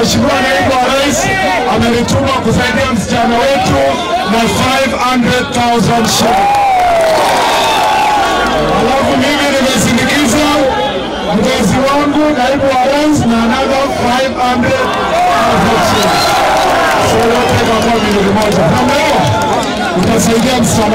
Mheshimiwa Naibu wa Rais amenituma kusaidia msichana wetu na 500,000 shillings. Alafu mimi nimesindikiza mzazi wangu Naibu wa Rais na another 500,000 shillings. So yote itakuwa milioni 1. Namna hiyo utasaidia msichana.